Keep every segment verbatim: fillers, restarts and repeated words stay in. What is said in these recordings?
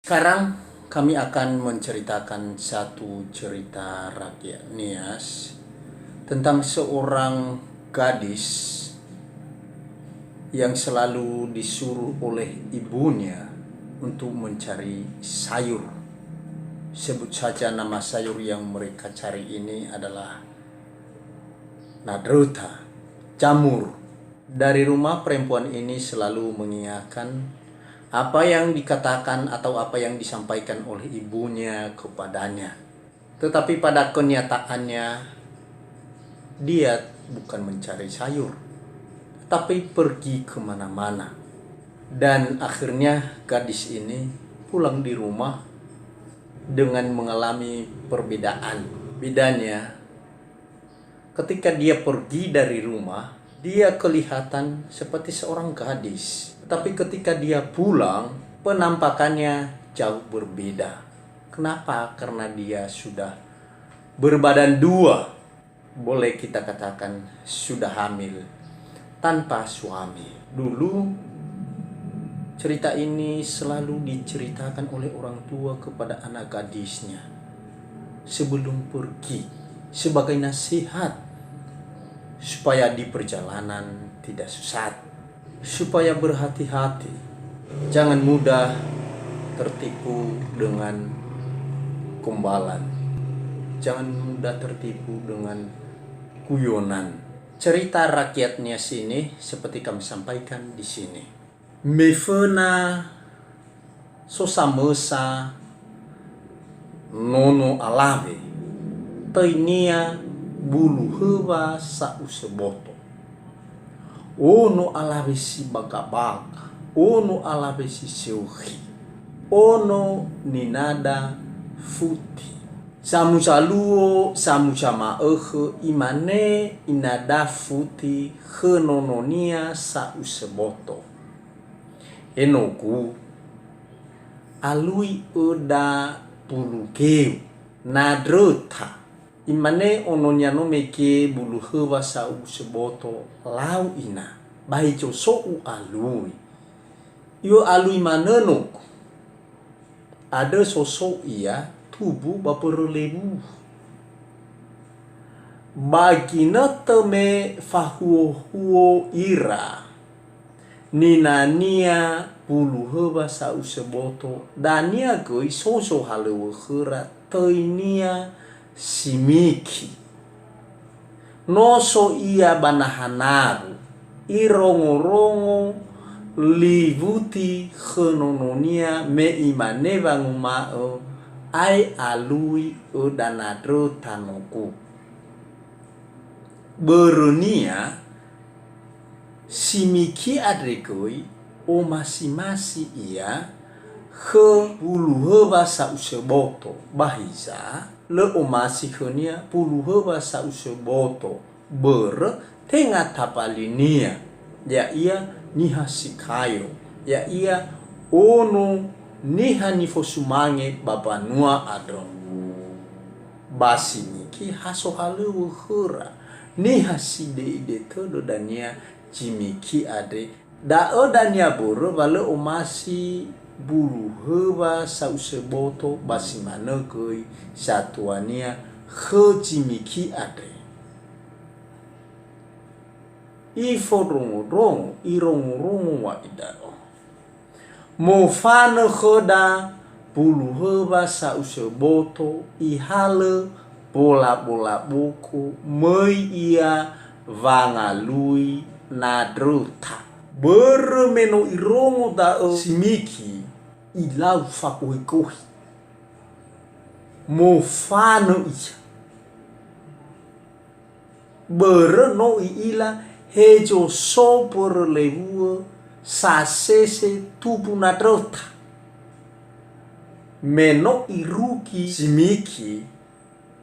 Sekarang kami akan menceritakan satu cerita rakyat Nias tentang seorang gadis yang selalu disuruh oleh ibunya untuk mencari sayur. Sebut saja nama sayur yang mereka cari ini adalah nadröta, jamur. Dari rumah perempuan ini selalu mengingatkan apa yang dikatakan atau apa yang disampaikan oleh ibunya kepadanya. Tetapi pada kenyataannya, dia bukan mencari sayur, tetapi pergi kemana-mana. Dan akhirnya gadis ini pulang di rumah dengan mengalami perbedaan. Bedanya, ketika dia pergi dari rumah, dia kelihatan seperti seorang gadis. Tetapi ketika dia pulang, penampakannya jauh berbeda. Kenapa? Karena dia sudah berbadan dua. Boleh kita katakan sudah hamil tanpa suami. Dulu, cerita ini selalu diceritakan oleh orang tua kepada anak gadisnya sebelum pergi, sebagai nasihat supaya di perjalanan tidak sesat, supaya berhati-hati, jangan mudah tertipu dengan gombalan, jangan mudah tertipu dengan guyonan. Cerita rakyat Nias ini seperti kami sampaikan di sini. Me föna so samösa nono alawe, töinia bulu höwa sa'usö boto. Ono alawe si bagabaga, ono alawe si sökhi, ono ninada futi. Samuza luo, samuza ma'ökhö, imane inada futi khö nononia sa'usö boto. He nogu, alui öda bulu geu, nadröta. Imane ononia no mege bulu höwa sa'usö boto, lau ina, ba hezo so u'alui. I'alui manö nogu. Andrö soso ia tubu ba mbörö lewu. Ba ginötö me fahuohuo ira, ninania bulu höwa sa'usö boto, dania göi so zohalöŵö khöra töinia simikhi. No so ia ba naha naru, irongorongo liwuti khö nononia me imane wanguma'ö, "Ae alui öda nadröta nogu." Börönia, simikhi andre göi omasi-masi ia khö bulu höwa sa'usö boto. Ba hiza, lö omasi khönia bulu höwa sa'usö boto, börö tenga tabalinia, ya'ia niha si kayo, ya'ia ono niha nifosumange ba mbanua andrö. Ba simikhi ha sohalöŵö khöra, niha side'ide tödö dania zimikhi andre. Da'ö dania börö wa lö omasi bulu höwa sa'usö boto ba si manö göi satuania khö zimikhi andre. Ifondrongondrongo, irongorongo wa ida'a. Mofanö khöda bulu höwa sa'usö boto, ihalö bola-bola boko, möi ia wangalui nadröta. Börö me no irongo da'ö simikhi, ilau fakohi-kohi. Mofanö ia. Börö no i'ila hezo so mbörö lewuö sasese tubu nadröta. Me no irugi simikhi,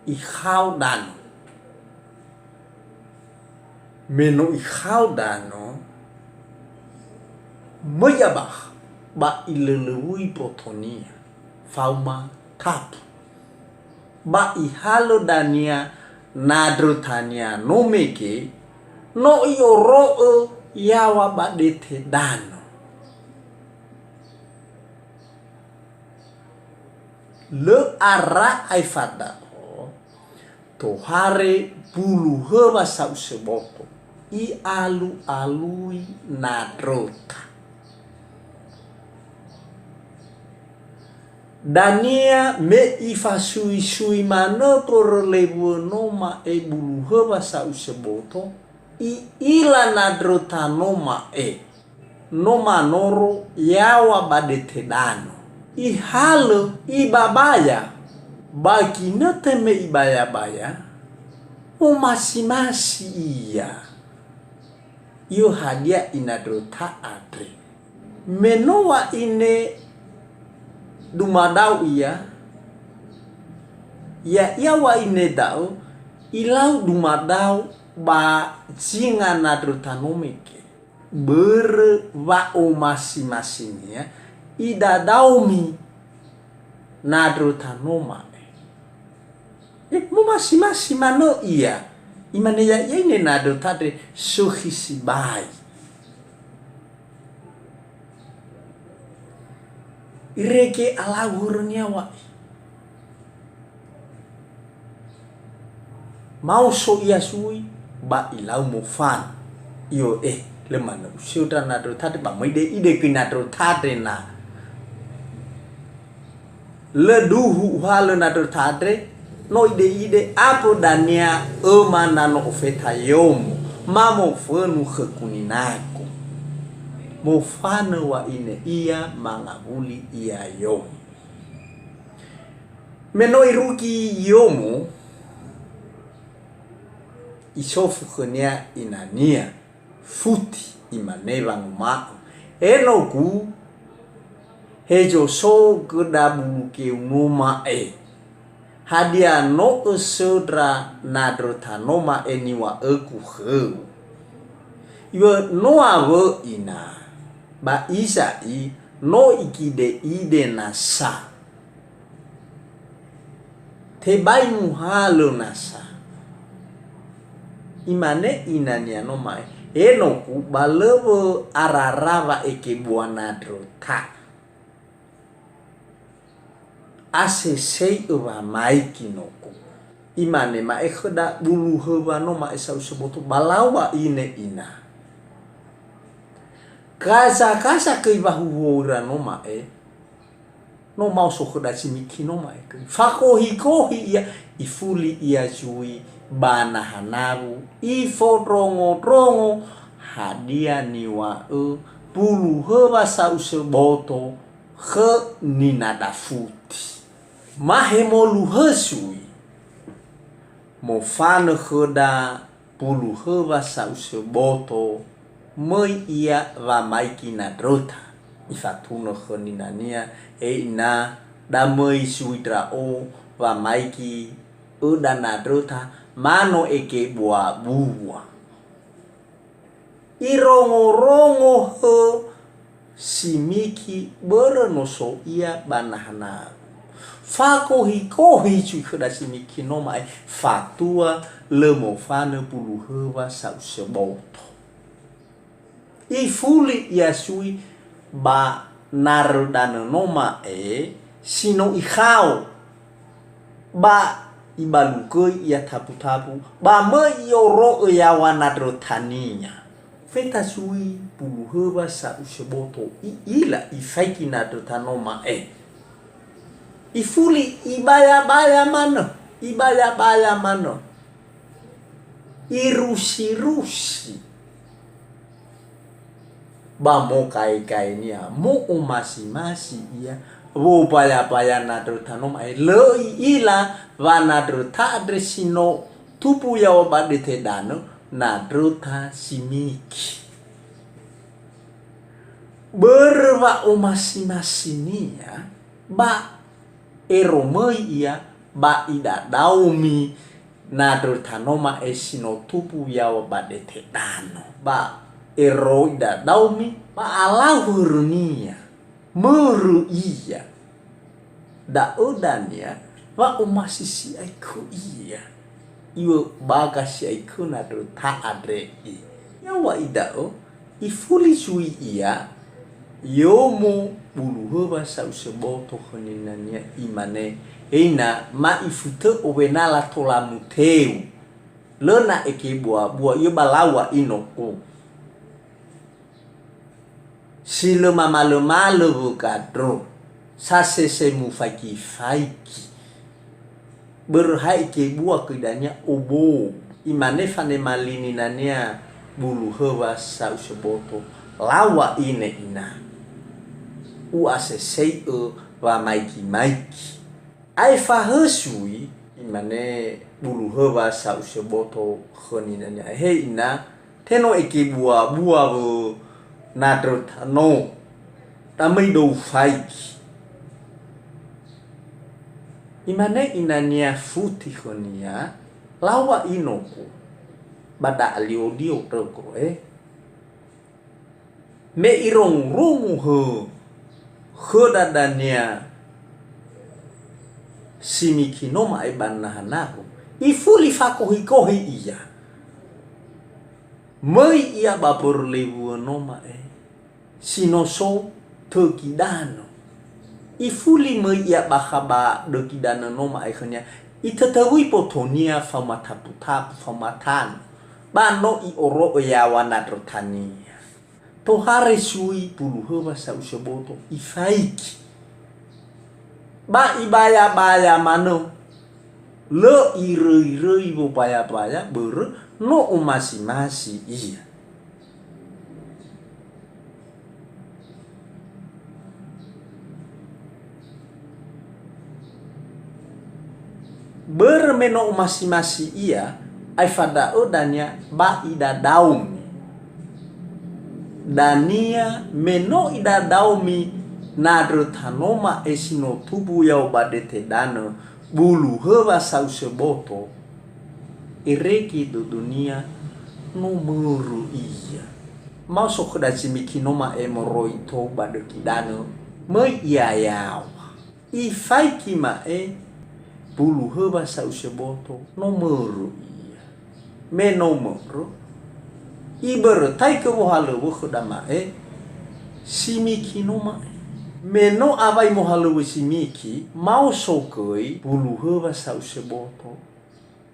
ihao danö. Me no ihao danö, möi ia bakha ba ilölöwui mbotonia faoma tabu. Ba ihalö dania nadrötania no mege, no i'oro'ö yaŵa ba dete danö. Lö ara aefa da'o, tohare bulu höwa sa'usö boto, i'alu'alui nandröta. Dania me ifasuisui manö torö lewuö no ma'e bulu höwa sa'usö boto, i'ila nandröta no ma'e. No manoro yaŵa ba dete danö. Ihalö, ibabaya. Ba ginötö me ibayabaya, omasimasi ia. Iö hadia inandröta andre. Me no wa'ine dumadao ia, ya'ia wa'ine da'ö ilau dumadao ba zinga nandröta no mege. Börö wa'omasimasinia, idadaomi nandröta no ma'e. Eh, momasimasi manö ia. Imane ya'ia ine nandröta andre sökhi sibai. Irege alau hörönia wa'i. Maoso ia zui, ba ilau mofanö. Iö, eh, lö manö usöndra nandröta andre, ba möi ide'ide göi nandröta andre na. Lö duhu uhalö nandröta andre, no ide'ide abö dania öma na no ofeta yomo, ma mofönu khögu ninagu. Mofanö wa'ine ia mangawuli ia yomo. Me no irugi yomo, isofu khönia inania, futi, imane wanguma'ö, "He nogu, hezo so göda bulu keu no ma'e. Hadia no ösöndra nandröta no ma'e niŵa'ögu khöu?" Iö, "No awö ina, ba iza'i no igide'ide nasa. Tebai muhalö nasa." Imane inania no ma'e, "He nogu, ba lö wö'arara wa'ekebua nandröta. Asesei'ö wamaigi nogu." Imane ma'e khöda bulu höwa no ma'e sa'usö boto, "Ba lau wa'ine ina. Gaza-gaza göi wahuhuo ira no ma'e, no maoso khöda simiki no ma'e göi." Fakohi-kohi ia, ifuli ia zui ba naha nawu, ifondrongo-ndrongo hadia niŵa'ö bulu höwa sa'usö boto khö ninada futi. Mahemolu hö zui, mofanö khöda bulu höwa sa'usö boto, möi ia wamaigi nandröta. Ifatunö khö ninania, "He ina, da möi zui ndra'o wamaigi öda nandröta, ma no ekebua buwa." Irongo-rongo hö simiki börö no so ia ba naha nawu. Fakohi-kohi zui khöda simiki no ma'e, fatua lö mofanö bulu höwa sa'usö boto. Ifuli ia zui ba narö danö no ma'e si no ikhao, ba ibalugöi ia tabu-tabu, ba möi i'oro'ö yaŵa nandrötania. Feta zui bulu höwa sa'usö boto, i'ila ifaigi nandröta no ma'e. Ifuli ibaya-baya manö, ibaya-baya manö. Irusi-rusi. Ba mogae-gaenia, mo'omasi-masi ia, wobaya-baya nandröta no ma'e, lö i'ila wa nandröta andre si no tubu yaŵa ba dete danö, nandröta simiki. Börö wa'omasi-masinia, ba ero möi ia, ba idadaomi nandröta no ma'e si no tubu yaŵa ba dete danö. Ba ero idadaomi, ba alau hörönia, mörö ia. Da'ö dania wa'omasi si'aikö ia. Iŵa'ö baga si'aikö nandröta andre i. Yaŵa ida'ö, ifuli zui ia, yomo Buluhöwa sa'usö boto khö ninania, imane, "He ina, ma'ifu tö owena latola muteu. Lö na eke buabua, yö ba laŵa ino o. Si lö mamalömalö wökandrö, sasese mufaiki-faiki. Börö hae eke bua khö idania obo." Imane fanema li ninania buluhöwa sa'usö boto, "Laŵa ine ina. U'asesei'ö wamaiki-maiki." Aefa hösui, imane buluhöwa sa'usö boto khö ninania, "He ina, tenö eke buabua wö nandrö tanö, tamöi dou faigi." Imane inania futi khönia, "Laŵa ino ko, ba da'a lio-lio ndrögo, e." Me irongo-rongo hö, khöda dania si mikino ma'e ba nahanahu, ifuli fakohi-kohi ia. Möi ia ba börö lewuö no ma'e, si no so tögi danö. Ifuli möi ia bakha ba dögi danö no ma'e khönia, itötöwui botonia faoma tapu-tapu, faoma tanö, ba no i'oro'ö yaŵa nandrö tania. Tohare sui buluhöwa sa'usö boto, ifaigi. Ba ibaya-baya manö. Lö iröi-röi wobaya-baya, börö no omasi-masi ia. Börö me no omasi-masi ia, aefa da'ö dania ba idadaomi. Dania me no idadaomi nandrö tanö ma'e si no tumbu yaŵa ba dete danö, buluhöwa sa'usö boto, irege dödönia no mörö ia. Maoso khöda zi mikino ma'e moroi tou ba dögi danö, möi ia yaŵa. Ifaigi ma'e, buluhöwa sa'usö boto, no mörö ia. Me no mörö, ibörötaigö wohalöŵö khöda ma'e, si mikino ma'e. Me no awai mohalöŵö si miki, maoso göi buluhöwa sa'usö boto,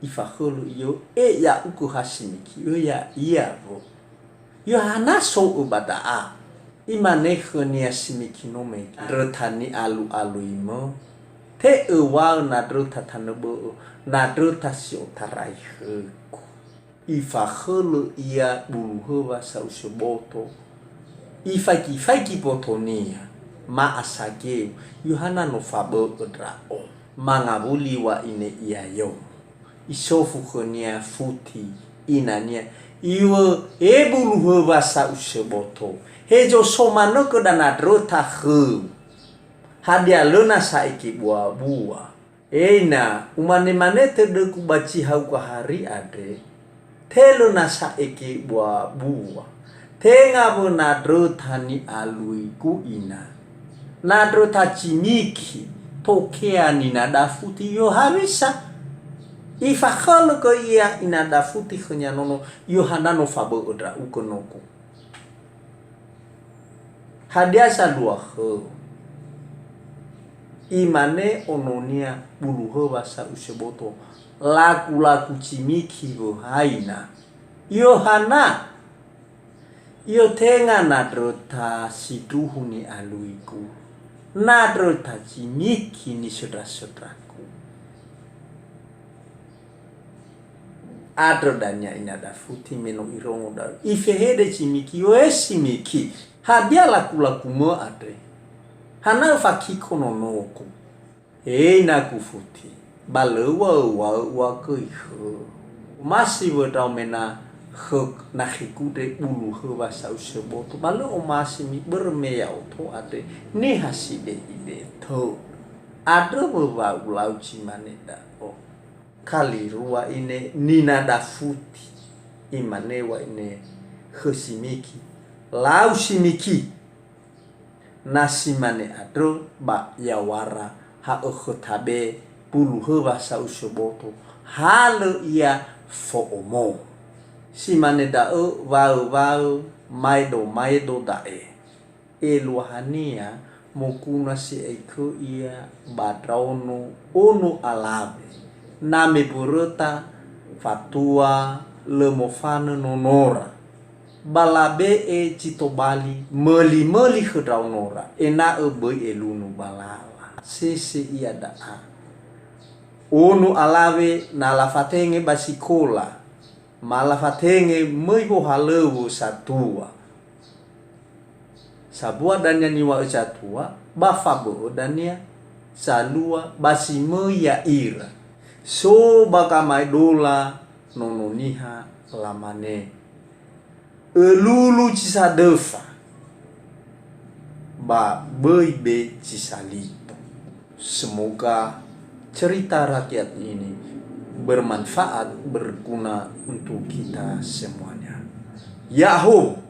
ifakhölö iö, "E ya'ugö ha si miki, ö ya'ia wö." "Yö hana so'ö ba da'a?" Imane khönia si mikino mege, "Nandröta ni'alu'aluimö, te öŵa'ö nandröta tanö bö'ö, nandröta si otarai khögu." Ifakhölö ia buluhöwa sa'usö boto, ifaigi-faigi botonia, ma'asageu, "Yö hana no fabö'ö ndra'o?" Mangawuli wa'ine ia yomo. Isofu khönia futi inania, "Iŵö, e buluhöwa sa'usö boto, hezo so manö göda nandröta khöu? Hadia lö nasa eke buabua?" "E ina, umane-mane tödögu ba zi haugö hari andre, te lö nasa eke buabua. Tenga wö nandröta ni'aluigu ina. Nandröta zi miki, tokea nina dafuti, yö hewisa?" Ifakhölö göi ia ina dafuti khönia nono, "Yö hana no fabö'ö ndra'ugö nogu? Hadia zalua khöu?" Imane ononia buluhöwa sa'usö boto, "Lagu-lagu zi miki wö ha ina." "Yö hana?" "Yö tenga nandröta sindruhu ni'aluigu, nandröta zi miki nisöndra-söndragu." Andrö dania ina dafuti me no irongo da'ö. Ifehede zi miki, "Yö, e si miki, hadia lagu-lagumö andre? Hana öfakiko nonogu?" "He inagu futi, ba lö uŵa'ö-uŵa'ö ua göi khöu. Omasi wö ndrao me na khö-, na khögu andre buluhöwa sa'usö boto, ba lö omasimi börö me ya'odo andre niha side'ide tö. Andrö wö wa ulau zi mane ndra'o." Kalirua ine nina dafuti, imane wa'ine khö si miki, "Lau si miki." Na si mane andrö ba yaw̃ara ha ökhö tabe buluhöwa sa'usö boto, halö ia fo'omo. Si mane da'ö waö-waö maedo-maedo da'e. Eluahania Moguna si'aikö ia ba ndraono ono alawe. Na me mböröta fatua lö mofanö nonora, ba labe'e zi tobali möli-möli khö ndraonora, ena'ö böi elunö ba lala. Sese ia da'a. Ono alawe na lafatenge ba sikola, ma lafatenge möi wohalöŵö satua. Sabua dania niŵa'ö zatua, ba fabö'ö dania zalua ba si möi ya'ira. So ba gamaedola Nono Niha lamane, "Ölulu zi sadöfa, ba böi be zi salito." Semoga cerita rakyat ini bermanfaat, berguna untuk kita semuanya. Ya'ahowu.